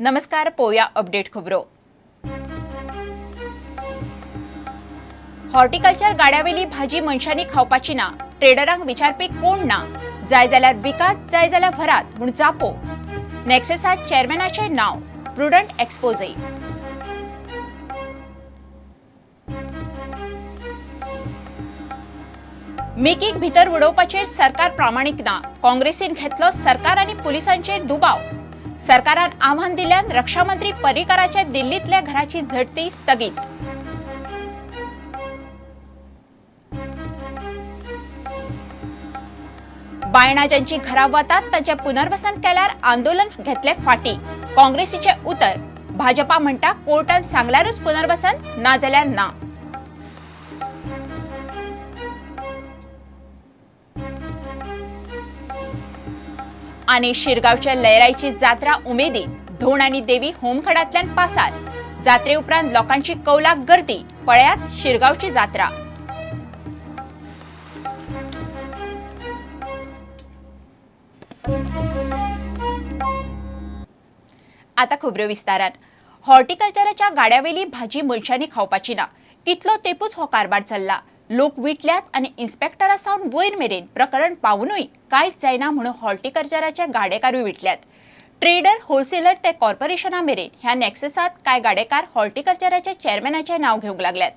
नमस्कार, पोवया अपडेट खबरो. हॉर्टिकल्चर गाड्यावेली भाजी मनशांनी खावपाची ना, ट्रेडरांक विचारपी कोण ना, जाय जाल्यार विकात, जाय जाल्यार व्हरात म्हूण जापो. नॅक्सेसात चेअरमॅनाचें नांव प्रुडंट एक्सपोजे. मिकीक भितर उडोवपाचेर सरकार प्रामाणीक ना, काँग्रेसीन घेतलो सरकार आनी पुलिसांचेर दुबाव. सरकारान आव्हान दिल्यान रक्षामंत्री पर्रीकराच्या दिल्लींतल्या घराची झडटी स्थगीत. बायणा ज्यांची घरां वतात तांचें पुनर्वसन केल्यार आंदोलन घेतले फाटी, काँग्रेसीचें उतर. भाजपा म्हणटा कोर्टान सांगल्यारूच पुनर्वसन, ना जाल्यार ना. आनी शिरगांवच्या लयराईची जात्रा उमेदीन, धोण आनी देवी होमखणांतल्यान पासार. जात्रे उपरांत लोकांची कौलाक गर्दी, पळयात शिरगांवची जात्रा. आता खबरो विस्तारान. हॉर्टिकल्चराच्या गाड्यावेली भाजी मनशांनी खावपाची ना, कितलो तेपूच हो कारभार चल्ला. लोक विटल्यात आनी इन्स्पेक्टरा सावन वयर मेरेन प्रकरण पावूनय कांयच जायना म्हणून हॉर्टिकल्चराचे गाडेकारूय विटल्यात. ट्रेडर, होलसेलर ते कॉर्पोरेशना मेरेन ह्या नॅक्सेसात कांय गाडेकार हॉर्टिकल्चराच्या चेअरमॅनाचें नांव घेवंक लागल्यात.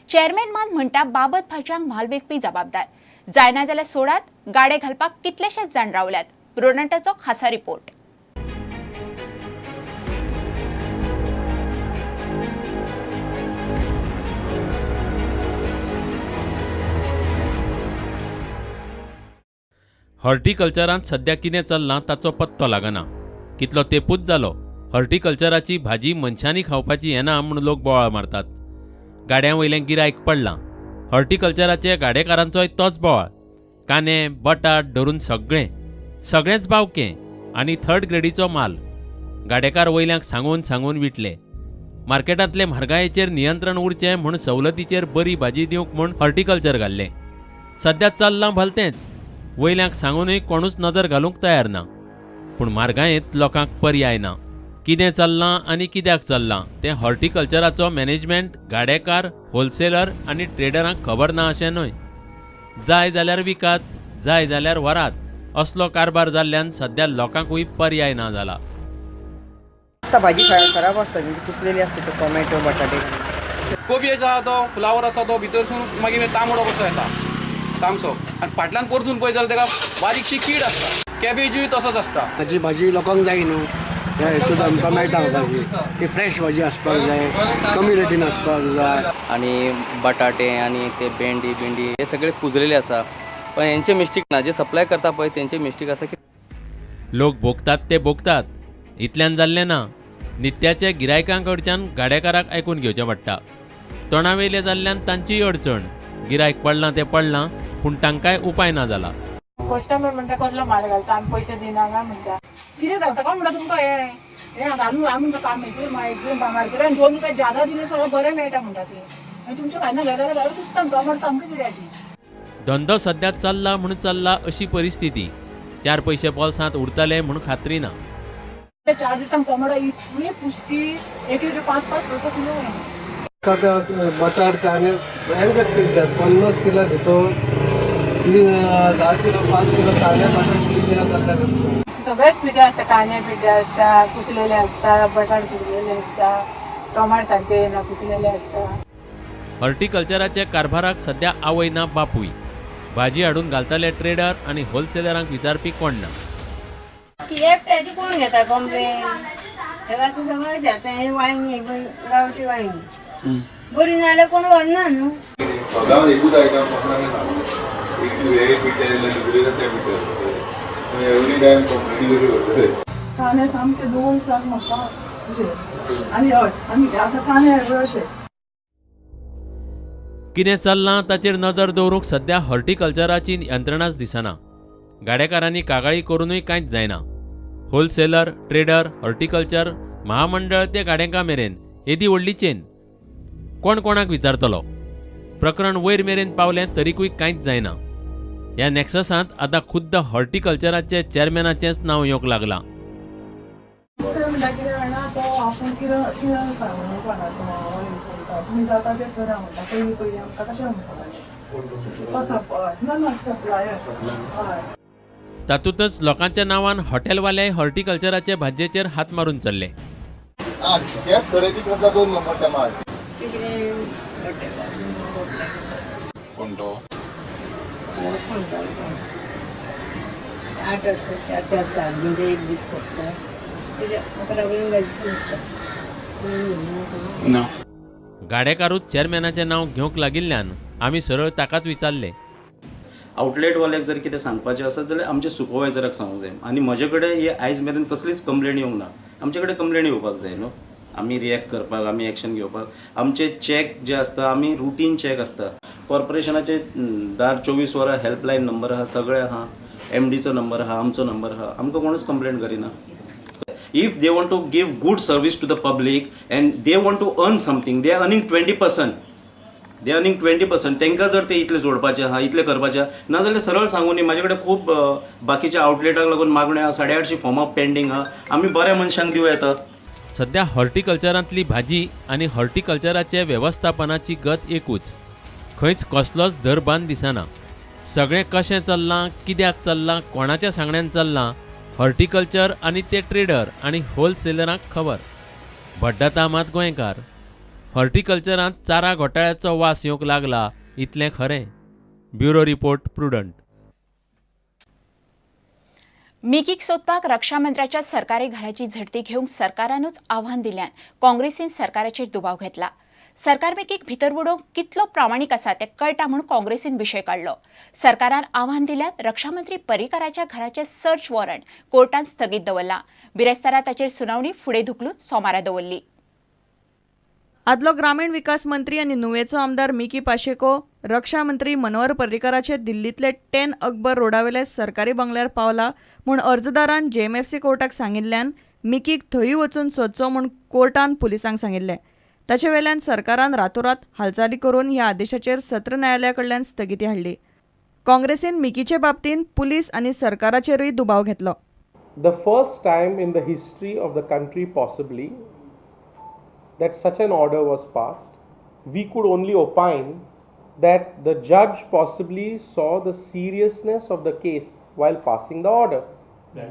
चेअरमॅन मान म्हणटा बाबत भाजयांक म्हाल विकपी जबाबदार, जायना जाल्यार सोडात, गाडे घालपाक कितलेशेच जाण रावल्यात. प्रुडंटाचो खासा रिपोर्ट. हॉर्टिकल्चरांत सध्या कितें चल्लां ताचो पत्तो लागना. कितलो तेपूच जालो हॉर्टिकल्चराची भाजी मनशांनी खावपाची येना म्हूण लोक बोवाळ मारतात. गाड्यां वयलें गिरायक पडलां. हॉर्टिकल्चराचे गाडेकारांचोय तोच बोवाळ. कांदे बटाट धरून सगळें सगळेंच बावकें आनी थर्ड ग्रेडीचो माल. गाडेकार वयल्यांक सांगून सांगून विटले. मार्केटांतले म्हारगायेचेर नियंत्रण उरचें म्हूण सवलतीचेर बरी भाजी दिवंक म्हूण हॉर्टिकल्चर घाल्लें. सद्या चल्लां भलतेंच. वयल्यांक सांगूनय कोणूच नदर घालूंक तयार ना. पूण म्हारगायेंत लोकांक पर्याय ना. कितें चल्लां आनी कित्याक चल्लां तें हॉर्टिकल्चराचो मॅनेजमेंट, गाडेकार, होलसेलर आनी ट्रेडरांक खबर ना अशें न्हय. जाय जाल्यार विकात, जाय जाल्यार व्हरात असलो कारभार जाल्ल्यान सद्या लोकांकूय पर्याय ना जाला. भाजी खराब आसता, म्हणजे कुसलेली आसता, तो टोमॅटो बटाटे कोबी आसा, तो फ्लावर आसा, तो भितरसून मागीर तांबडो कसो येता तामसो, आनी फाटल्यान परतून पळयत जाल्यार ताका बारीकशी कीड आसता. कॅबेजूय तसोच आसता. भाजी भाजी लोकांक जाय न्हू, ह्या हेतून आमकां मेळटा भाजी, ती फ्रेश भाजी आसपाक जाय, कमी रेटीन आसपाक जाय. आनी बटाटे आनी ते भेंडी बिंडी हे सगळे कुजलेले आसा, पण हेंचे मिस्टेक ना, जे सप्लाय करता पळय तेंचे मिस्टेक आसा की लोक भोगतात ते भोगतात. इतल्यान जाल्लें ना, नित्याच्या गिरायकां कडच्यान गाडेकाराक आयकून घेवचें पडटा. तोंडावयलें जाल्ल्यान तांचीय अडचण. गिरायक पडलां तें पडलां, पूण तांकांय उपाय ना जाला. कस्टमर म्हणटा कसलो माल घालता, आमी पयशे दिना काय म्हणटा, कितें घालता काय म्हणटा तुमकां हे हे घालून आमी म्हणटा मार्केटान 2 रुपया ज्यादा दिले सगळें बरें मेळटा म्हणटा ती, आनी तुमच्या घालना घालता जाल्यार कुसता टोमाट सामकी किड्याची. धंदो सद्या चल्ला म्हूण चल्ला अशी परिस्थिती. 4 पयशे बोल्सांत उरतले म्हूण खात्री ना. 4 दिसांक टोमाटो इतली कुसती, एक एक 5 5 6 किलो. बटाट कांदे भयंकर पिकतात, 50 किलो भितर 10 किलो 5 किलो कांदे बटाट पिकले जातात. सगळेच पिठे आसता, कांदे पिठे आसता, कुसलेले आसता, बटाट कुसलेले आसता, टोमाट सारके येना, कुसलेले आसता. हॉर्टिकल्चराच्या कारभाराक सद्या आवय ना बापूय. भाजी हाडून घालतले ट्रेडर आनी होलसेलरांक विचारपी कोण ना. एकट्याची कोण घेता कंप्लेन, सगळें घेता. वांयगी गांवठी वांयगी बरी नाजाल्यार कोण व्हरना न्हू. सदांच एकूच आयटम कोणाक ना, एक हे पिठे दुसरे ते पिठे, एवरी टायम कंप्लेनी करी करतले. कांदे सामके 2 साक म्हाका अशें आनी हय आनी आतां कांदे अशें कितें चल्लां ताचेर नदर दवरूंक सद्या हॉर्टिकल्चराची यंत्रणाच दिसना. गाडेकारांनी कागाळी करुनूय कांयच जायना. होलसेलर, ट्रेडर, हॉर्टिकल्चर महामंडळ ते गाड्यांका मेरेन येदी व्हडली चेन. कोण कोणाक विचारतलो? प्रकरण वयर मेरेन पावलें तरीकूय कांयच जायना. ह्या नॅक्ससांत आतां खुद्द हॉर्टिकल्चराचे चेअरमॅनाचेंच नांव येवंक लागलां. म्हणटा कितें जाणा तो आपूण किरण किरण म्हणून दुकानाचो तुमी जाता तें करा म्हणटा. पयलीं पयलीं आमकां तशें म्हणपाक लागले ना ना सप्लायर. हय. तातूंतच लोकांच्या नांवान हॉटेलवाले हॉर्टिकल्चराचे भाजयेचेर हात मारून चल्ले. खरेदी करता 2 नंबरचा माल कोण तो 8 8 4 4 7 म्हणजे एक दीस करता म्हाका लागून ना. गाडेकारूच चेअरमॅनाचें नांव घेवंक लागिल्ल्यान आमी सरळ ताकाच विचारले. आउटलेटवाल्याक जर कितें सांगपाचें आसत जाल्यार आमच्या सुपरवायजराक सांगूंक जाय. आनी म्हजे कडेन हे आयज मेरेन कसलीच कंप्लेन येवंक ना. आमचे कडेन कंप्लेन येवपाक जाय न्हू, आमी रिएक्ट करपाक, आमी एक्शन घेवपाक. आमचे चॅक जे आसता, आमी रुटीन चॅक आसता. कॉर्पोरेशनाचे दार 24 वरां हेल्पलायन नंबर आहा, सगळे आहा, एमडीचो नंबर आहा, आमचो नंबर आहा. आमकां कोणूच कंप्लेन करिना. If they want to give good service to the public and they want to earn something, they are earning 20%. They earning 20%. तांकां जर ते इतले जोडपाचे आहा, इतले करपाचे आहा, नाजाल्यार सरळ सांगू न्ही म्हाजे कडेन खूब बाकीच्या आउटलेटाक लागून मागण्यो आहा, 850 फॉर्मां पेंडींग आहा, आमी बऱ्या मनशांक दिवं येता. सध्या हॉर्टिकल्चरांतली भाजी आनी हॉर्टिकल्चराचे वेवस्थापनाची गत एकूच. खंयच कसलोच धरबांद दिसना. सगळें कशें चल्लां, कित्याक चल्लां, कोणाच्या सांगण्यान चल्लां, हॉर्टिकल्चर आनी ते ट्रेडर आनी होलसेलरांक खबर. भड्डता मात गोंयकार. हॉर्टिकल्चरांत चारा घोटाळ्याचो वास येवंक लागला इतलें खरें. Bureau report, Prudent. मिकीक सोदपाक रक्षा मंत्र्याच्या सरकारी घराची झडती घेवंक सरकारानूच आव्हान दिल्यान काँग्रेसीन सरकाराचेर दुबाव घेतला. सरकार मिकीक भितर उडोवंक कितलो प्रामाणीक आसा तें कळटा म्हूण काँग्रेसीन विशय काडलो. सरकारान आव्हान दिल्यान रक्षामंत्री पर्रीकाराच्या घराचें सर्च वॉरंट कोर्टान स्थगीत दवरलां. बिरेस्तारा ताचेर सुनावणी फुडें धुकलून सोमारा दवरली. आदलो ग्रामीण विकास मंत्री आनी नुवेचो आमदार मिकी पाशेको रक्षा मंत्री मनोहर पर्रीकाराचे दिल्लींतले 10 अकबर रोडावेले सरकारी बंगल्यार पावला म्हूण अर्जदारान जेएमएफसी कोर्टाक सांगिल्ल्यान मिकीक थंय वचून सोदचो म्हूण कोर्टान पुलिसांक सांगिल्लें. ताचे वेल्यान सरकारान रातोरात हालचाली करून ह्या आदेशाचेर सत्र न्यायालया कडल्यान स्थगिती हाडली. काँग्रेसीन मिकीचे बाबतींत पुलीस आनी सरकाराचेरूय दुबाव घेतलो. The first time in the history of the country possibly that such an order was passed, we could only opine that the judge possibly saw the seriousness of the case while passing the order.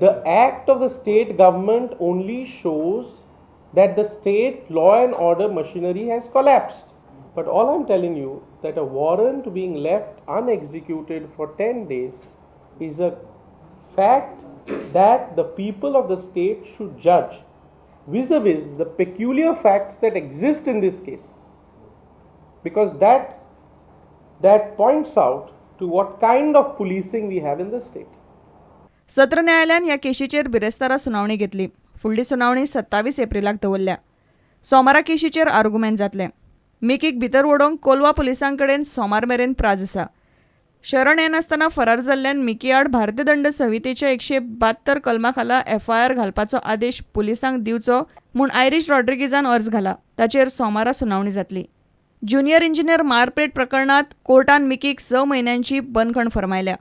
The act of the state government only shows that the state law and order machinery has collapsed. But all I'm telling you that a warrant being left unexecuted for 10 days is a fact that the people of the state should judge vis-a-vis the peculiar facts that exist in this case, because that points out to what kind of policing we have in the state. सत्र न्यायालयान ह्या केशीचेर बिरेस्तारा सुनावणी घेतली. फुडली सुनावणी 27 एप्रिलाक दवरल्या. सोमारा केशीचेर आर्गुमेंट जातलें. मिकीक भितर वडोवंक कोलवा पुलिसां कडेन सोमार मेरेन प्राज आसा. शरण येनासतना फरार जाल्ल्यान मिकी आड भारतीय दंड संहितेच्या 172 कलमा खाला एफआयआर घालपाचो आदेश पुलिसांक दिवचो म्हूण आयरीश रॉड्रिगीजान अर्ज घाला. ताचेर सोमारा सुनावणी जातली. ज्युनियर इंजिनियर मारपेट प्रकरणांत कोर्टान मिकीक 6 म्हयन्यांची बंदखण फर्मायल्या.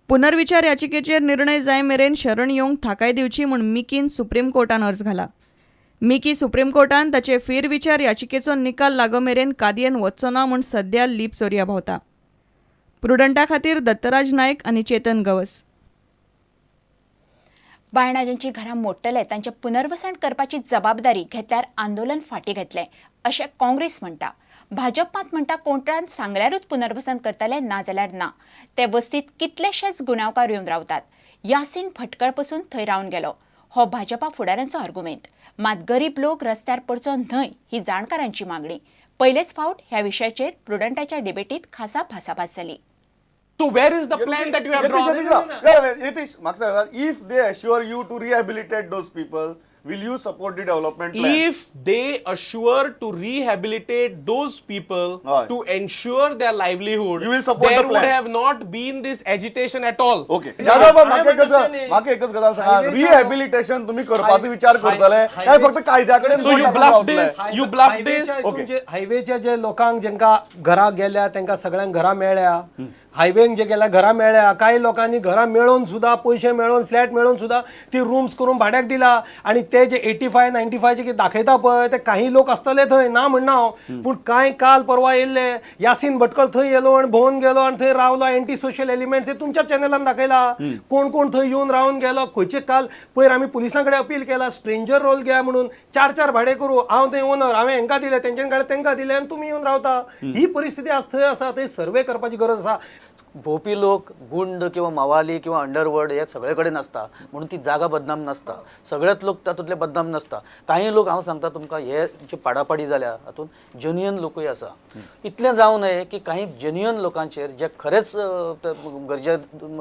पुनर्विचार याचिकेचेर निर्णय जाय मेरेन शरण येवंक थाकाय दिवची म्हूण मिकीन सुप्रीम कोर्टान अर्ज घाला. मिकी सुप्रीम कोर्टान ताचे फेरविचार याचिकेचो निकाल लागो मेरेन कादयेन वचचो ना म्हूण सध्या लीप चोरया भोंवता. प्रुडंटा खातीर दत्तराज नायक आनी चेतन गवस. बायणा जांची घरां मोडटले तांचें पुनर्वसन करपाची जबाबदारी घेतल्यार आंदोलन फाटीं घेतलें अशें काँग्रेस म्हणटा. भाजप मात म्हणटा कोर्टान सांगल्यारूच पुनर्वसन करतले, ना जाल्यार ना. ते वस्तीत कितलेशेच गुन्यांवकार येवन रावतात. यासीन भटकळ पसून थंय रावन गेलो हो भाजपा फुडाऱ्यांचो आर्गुमेंत. मात गरीब लोक रस्त्यार पडचो न्हय ही जाणकारांची मागणी. पयलेच फावट ह्या विशयाचेर प्रुडंटाच्या डिबेटीत खासा भासाभास जाली. So where is the plan that you have drawn? Yatish, if they assure you to rehabilitate those people, will you support the development plan? If they assure to rehabilitate those people to ensure their livelihood, you will support there the plan. Would have not been this agitation at all. Okay. Jadhav, म्हाका एकच गजाल सांगा, rehabilitation तुम्ही करपाचो विचार करतले काय फक्त कायद्या कडेन? So you bluff this, you bluff this. Okay. हायवेच्या जे लोकांक जेंका घरा गेल्या तेंका सगळ्यांक घरा मेळ्या, हायवेंक जे गेल्या घरां मेळ्ळ्या, कांय लोकांनी घरां मेळोवन सुद्दां, पयशे मेळोवन, फ्लॅट मेळोवन सुद्दां ती रुम्स करून भाड्याक दिला. आनी ते जे 85 95 जे कितें दाखयता पळय ते काही लोक आसतले थंय, ना म्हणना हांव, पूण कांय काल परवा येयल्ले यासीन भटकळ थंय येयलो आनी भोंवन गेलो आनी थंय रावलो. एंटी सोशल एलिमेंट्स हे तुमच्या चॅनलान दाखयला, कोण कोण थंय येवन रावन गेलो खंयचे. काल पयर आमी पुलिसां कडेन अपील केला स्ट्रेंजर रोल घ्या म्हणून, 4-4 भाडे करू, हांव थंय ओनर, हांवें हेंकां दिले, तेंच्यान काडले तेंकां दिले आनी तुमी येवन रावता. ही परिस्थिती आज थंय आसा, थंय सर्वे करपाची गरज आसा. भोवपी लोक गुंड किंवा मवाली किंवा अंडरवर्ल्ड हे सगळे कडेन आसता, म्हणून ती जागा बदनाम नासता, सगळेच लोक तातूंतले बदनाम नासता. काही लोक हांव सांगता तुमकां, हे जे पाडापाडी जाल्या हातूंत जेन्युअन लोकूय आसा. इतलें जावं नये की काही जेन्युअन लोकांचेर जे खरेंच गरजे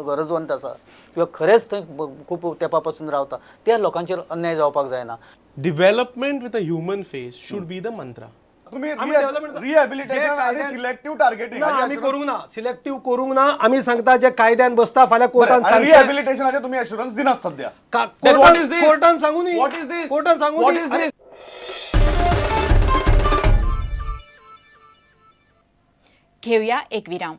गरजवंत आसा किंवा खरेंच थंय खूब तेंपा पासून रावता त्या लोकांचेर अन्याय जावपाक जायना. Development with a human face should be the mantra. तुम्ही रिहॅबिलिटेशन आणि सिलेक्टिव्ह टार्गेटिंग आमी करूंक ना, सिलेक्टिव्ह करूंक ना. आमी सांगता जे कायद्यान बसता फाल्यां कोर्टान सांगचें. रिहॅबिलिटेशनाचे तुम्ही अश्युरन्स दिनात सध्या. कोर्टान सांगू न्ही, कोर्टान सांगू न्ही. घेऊया एक विराम.